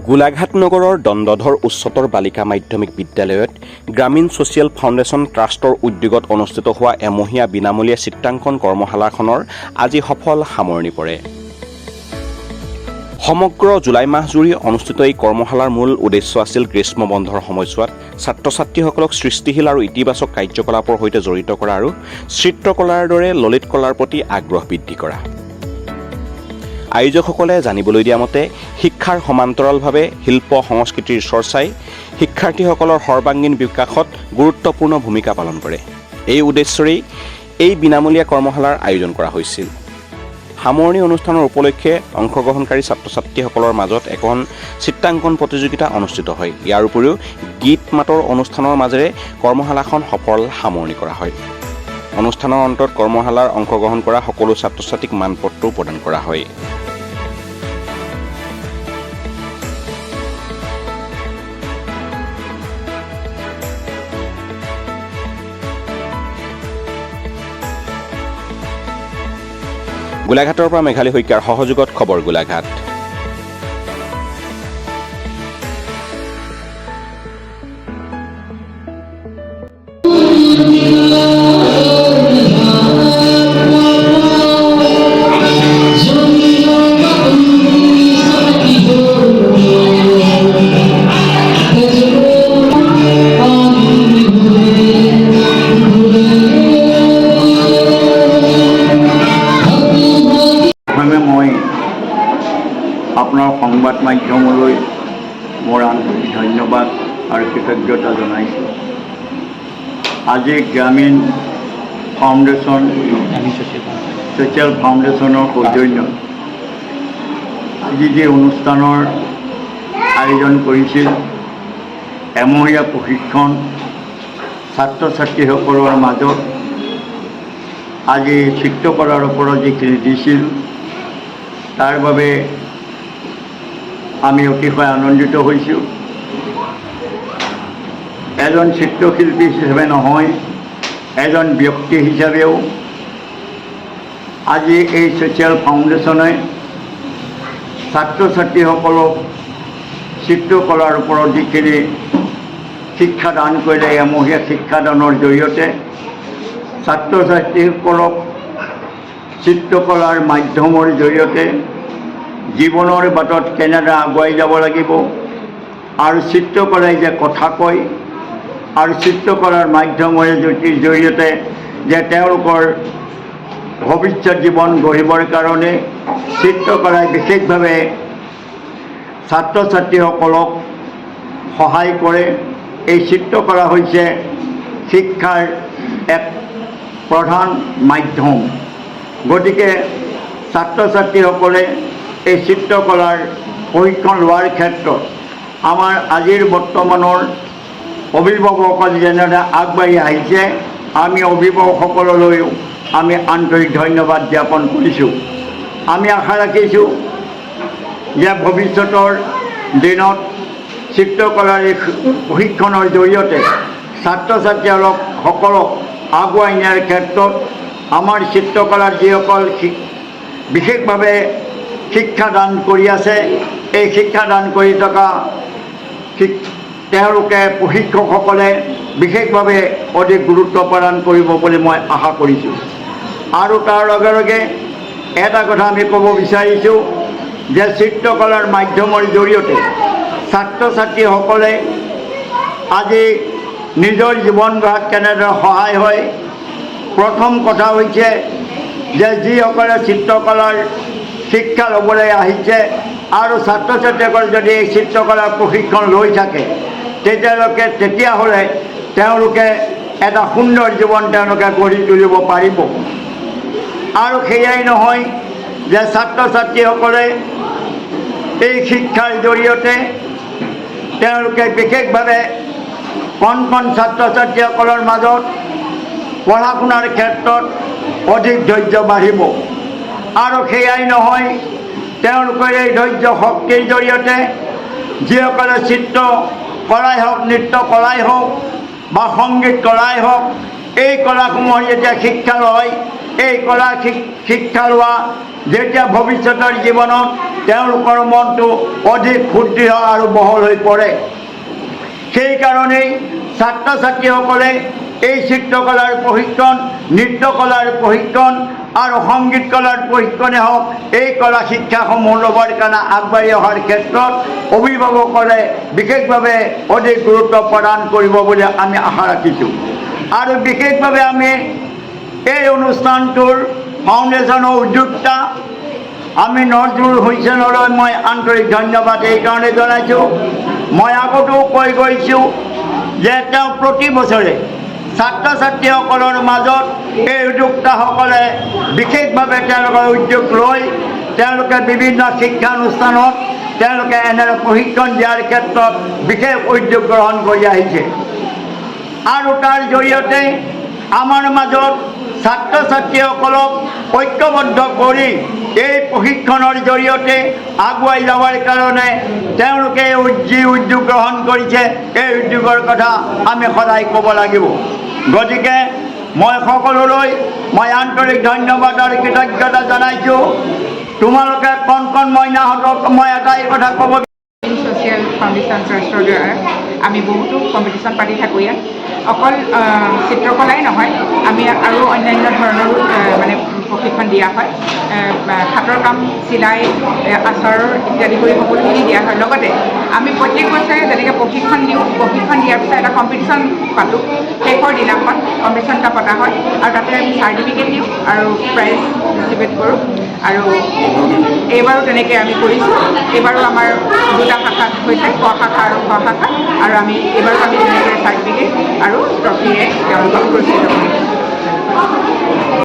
গোলাঘাট নগৰৰ দণ্ডধৰ উচ্চতৰ বালিকা মাধ্যমিক বিদ্যালয়ত গ্ৰামীণ ছ'চিয়েল ফাউণ্ডেশ্যন ট্ৰাষ্টৰ উদ্যোগত অনুষ্ঠিত হোৱা এমহীয়া বিনামূলীয়া চিত্ৰাংকন কৰ্মশালাখনৰ আজি সফল সামৰণি পৰে। সমগ্ৰ জুলাই মাহজুৰি অনুষ্ঠিত এই কৰ্মশালাৰ মূল উদ্দেশ্য আছিল গ্ৰীষ্ম বন্ধৰ সময়ছোৱাত ছাত্ৰ ছাত্ৰীসকলক সৃষ্টিশীল আৰু ইতিবাচক কাৰ্যকলাপৰ সৈতে জড়িত কৰা আৰু চিত্ৰকলাৰ দৰে ললিত কলাৰ প্ৰতি আগ্ৰহ বৃদ্ধি কৰা। আয়োজকসকলে জানিবলৈ দিয়া মতে, শিক্ষাৰ সমান্তৰালভাৱে শিল্প সংস্কৃতিৰ চৰ্চাই শিক্ষাৰ্থীসকলৰ সৰ্বাংগীন বিকাশত গুৰুত্বপূৰ্ণ ভূমিকা পালন কৰে। এই উদ্দেশ্যৰেই এই বিনামূলীয়া কৰ্মশালাৰ আয়োজন কৰা হৈছিল। সামৰণি অনুষ্ঠানৰ উপলক্ষে অংশগ্ৰহণকাৰী ছাত্ৰ ছাত্ৰীসকলৰ মাজত এখন চিত্ৰাংকন প্ৰতিযোগিতা অনুষ্ঠিত হয়। ইয়াৰ উপৰিও গীত মাতৰ অনুষ্ঠানৰ মাজেৰে কৰ্মশালাখন সফল সামৰণি কৰা হয়। অনুষ্ঠানৰ অন্তত কৰ্মশালাৰ অংশগ্ৰহণ কৰা সকলো ছাত্ৰ ছাত্ৰীক মানপত্ৰও প্ৰদান কৰা হয়। গোলাঘাটৰ পৰা মেঘালী শইকীয়াৰ সহযোগত খবৰ গোলাঘাট। প্ৰথমে মই আপোনাৰ সংবাদ মাধ্যমলৈ মোৰ আন্তৰিক ধন্যবাদ আৰু কৃতজ্ঞতা জনাইছোঁ। আজি গ্ৰামীণ ফাউণ্ডেশ্যন ছ'চিয়েল ফাউণ্ডেশ্যনৰ সৌজন্যত আজি যি অনুষ্ঠানৰ আয়োজন কৰিছিল, এমহীয়া প্ৰশিক্ষণ ছাত্ৰ ছাত্ৰীসকলৰ মাজত আজি চিত্ৰকলাৰ ওপৰত যিখিনি দিছিল, তাৰ বাবে আমি অতিশয় আনন্দিত হৈছোঁ। এজন চিত্ৰশিল্পী হিচাপে নহয়, এজন ব্যক্তি হিচাপেও আজি এই ছ'চিয়েল ফাউণ্ডেশ্যনে ছাত্ৰ ছাত্ৰীসকলক চিত্ৰকলাৰ ওপৰত যিখিনি শিক্ষা দান কৰিলে, এমহীয়া শিক্ষাদানৰ জৰিয়তে ছাত্ৰ ছাত্ৰীসকলক চিত্ৰকলাৰ মাধ্যমৰ জৰিয়তে জীৱনৰ বাটত কেনেদৰে আগুৱাই যাব লাগিব আৰু চিত্ৰকলাই যে কথা কয় আৰু চিত্ৰকলাৰ মাধ্যমেৰে জৰিয়তে যে তেওঁলোকৰ ভৱিষ্যত জীৱন গঢ়িবৰ কাৰণে চিত্ৰকলাই বিশেষভাৱে ছাত্ৰ ছাত্ৰীসকলক সহায় কৰে। এই চিত্ৰকলা হৈছে শিক্ষাৰ এক প্ৰধান মাধ্যম। গতিকে ছাত্ৰ ছাত্ৰীসকলে এই চিত্ৰকলাৰ প্ৰশিক্ষণ লোৱাৰ ক্ষেত্ৰত আমাৰ আজিৰ বৰ্তমানৰ অভিভাৱকসকল যেনেদৰে আগবাঢ়ি আহিছে, আমি অভিভাৱকসকললৈও আমি আন্তৰিক ধন্যবাদ জ্ঞাপন কৰিছোঁ। আমি আশা ৰাখিছোঁ যে ভৱিষ্যতৰ দিনত চিত্ৰকলাৰ এই প্ৰশিক্ষণৰ জৰিয়তে ছাত্ৰ ছাত্ৰীসকলক সকলক আগুৱাই নিয়াৰ ক্ষেত্ৰত আমাৰ চিত্ৰকলাৰ যিসকল বিশেষভাৱে শিক্ষাদান কৰি আছে, এই শিক্ষাদান কৰি থকা তেওঁলোকে প্ৰশিক্ষকসকলে বিশেষভাৱে অধিক গুৰুত্ব প্ৰদান কৰিব বুলি মই আশা কৰিছোঁ। আৰু তাৰ লগে লগে এটা কথা আমি ক'ব বিচাৰিছোঁ যে চিত্ৰকলাৰ মাধ্যমৰ জৰিয়তে ছাত্ৰ ছাত্ৰীসকলে আজি নিজৰ জীৱন গঢ়াত কেনেদৰে সহায় হয়। প্ৰথম কথা হৈছে যে যিসকলে চিত্ৰকলাৰ শিক্ষা ল'বলৈ আহিছে আৰু ছাত্ৰ ছাত্ৰীসকলে যদি এই চিত্ৰকলাৰ প্ৰশিক্ষণ লৈ থাকে, তেতিয়াহ'লে তেওঁলোকে এটা সুন্দৰ জীৱন তেওঁলোকে গঢ়ি তুলিব পাৰিব। আৰু সেয়াই নহয় যে ছাত্ৰ ছাত্ৰীসকলে এই শিক্ষাৰ জৰিয়তে তেওঁলোকে বিশেষভাৱে কণ কণ ছাত্ৰ ছাত্ৰীসকলৰ মাজত পঢ়া শুনাৰ ক্ষেত্ৰত অধিক ধৈৰ্য বাঢ়িব। আৰু সেয়াই নহয়, তেওঁলোকৰ এই ধৈৰ্য শক্তিৰ জৰিয়তে যিসকলে চিত্ৰ কলাই হওক, নৃত্য কলাই হওক বা সংগীত কলাই হওক, এই কলাসমূহৰ যেতিয়া শিক্ষা লয়, এই কলা শিক্ষা লোৱা যেতিয়া ভৱিষ্যতৰ জীৱনত তেওঁলোকৰ মনটো অধিক সুদৃঢ় আৰু বহল হৈ পৰে। সেইকাৰণেই ছাত্ৰ ছাত্ৰীসকলে এই চিত্ৰকলাৰ প্ৰশিক্ষণ, নৃত্যকলাৰ প্ৰশিক্ষণ আৰু সংগীত কলাৰ প্ৰশিক্ষণে হওক, এই কলা শিক্ষাসমূহ ল'বৰ কাৰণে আগবাঢ়ি অহাৰ ক্ষেত্ৰত অভিভাৱকসকলে বিশেষভাৱে অধিক গুৰুত্ব প্ৰদান কৰিব বুলি আমি আশা ৰাখিছোঁ। আৰু বিশেষভাৱে আমি এই অনুষ্ঠানটোৰ ফাউণ্ডেশ্যনৰ উদ্যোক্তা আমি নজৰুল হুছেইনলৈ মই আন্তৰিক ধন্যবাদ এইকাৰণে জনাইছোঁ, মই আগতেও কৈ গৈছোঁ যে তেওঁ প্ৰতি বছৰে ছাত্ৰ ছাত্ৰীসকলৰ মাজত এই উদ্যোক্তাসকলে বিশেষভাৱে তেওঁলোকৰ উদ্যোগ লৈ তেওঁলোকে বিভিন্ন শিক্ষানুষ্ঠানত তেওঁলোকে এনে প্ৰশিক্ষণ দিয়াৰ ক্ষেত্ৰত বিশেষ উদ্যোগ গ্ৰহণ কৰি আহিছে। আৰু তাৰ জৰিয়তে আমাৰ মাজত ছাত্ৰ ছাত্ৰীসকলক ঐক্যবদ্ধ কৰি এই প্ৰশিক্ষণৰ জৰিয়তে আগুৱাই যাবৰ কাৰণে তেওঁলোকে যি উদ্যোগ গ্ৰহণ কৰিছে, এই উদ্যোগৰ কথা আমি সদায় ক'ব লাগিব। গতিকে মই সকলোলৈ মই আন্তৰিক ধন্যবাদ আৰু কৃতজ্ঞতা জনাইছোঁ। তোমালোকে কণ কণ মইনাহঁতক মই এটাই কথা ক'ব ছ'চিয়েল ফাউণ্ডেশ্যন ট্ৰাষ্টৰ দ্বাৰা আমি বহুতো কম্পিটিশ্যন পাতি থাকোঁ। ইয়াত অকল চিত্ৰকলাই নহয়, আমি আৰু অন্যান্য ধৰণৰো মানে প্ৰশিক্ষণ দিয়া হয়। হাতৰ কাম, চিলাই, আচাৰ ইত্যাদি কৰি সকলোখিনি দিয়া হয়। লগতে আমি প্ৰত্যেক বছৰে যেনেকৈ প্ৰশিক্ষণ দিওঁ, প্ৰশিক্ষণ দিয়াৰ পিছত এটা কম্পিটিশ্যন পাতোঁ। শেষৰ দিনাখন কম্পিটিশ্যন এটা পতা হয় আৰু তাতে আমি চাৰ্টিফিকেট দিওঁ আৰু প্ৰাইজ ডিষ্ট্ৰিবিউট কৰোঁ। আৰু এইবাৰো তেনেকৈ আমি কৰিছোঁ। এইবাৰো আমাৰ দুটা শাখাত হৈছে, ক শাখা আৰু খ শাখা। আৰু আমি এইবাৰো আমি তেনেকৈ চাৰ্টিফিকেট আৰু ট্ৰফিৰে তেওঁলোকক পুৰস্কৃত কৰিছোঁ।